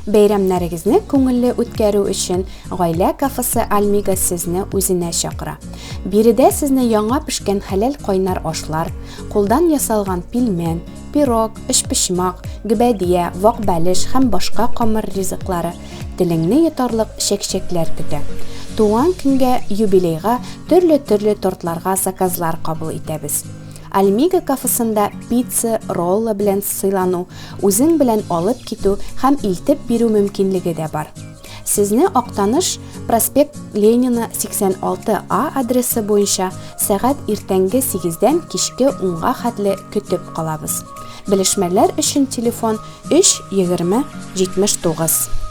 Бәйрәмнәрегезне күңелле үткәрү өчен Гаилә кафесы Альмига сезне үзенә чакыра. Биредә сезне яңа пешкән хәләл кайнар ашлар, кулдан ясалган пилмән, пирог, өчпочмак, гөбәдия, вак бәлеш һәм башка камыр ризыклары, телеңне йотарлык чәкчәкләр көтә. Туган көнгә, юбилейга төрле-төрле тортларга заказлар кабул итәбез. Альмига кафесында пицца, роллы белән сыйлану, үзең белән алып китү һәм илтеп бирү мөмкинлеге дә бар. Сезне Актаныш, проспект Ленина 86 А адресы буенча сәгать иртәнге сигездән кичке унга хәтле көтеп калабыз. Белешмәләр өчен телефон 3 20 79.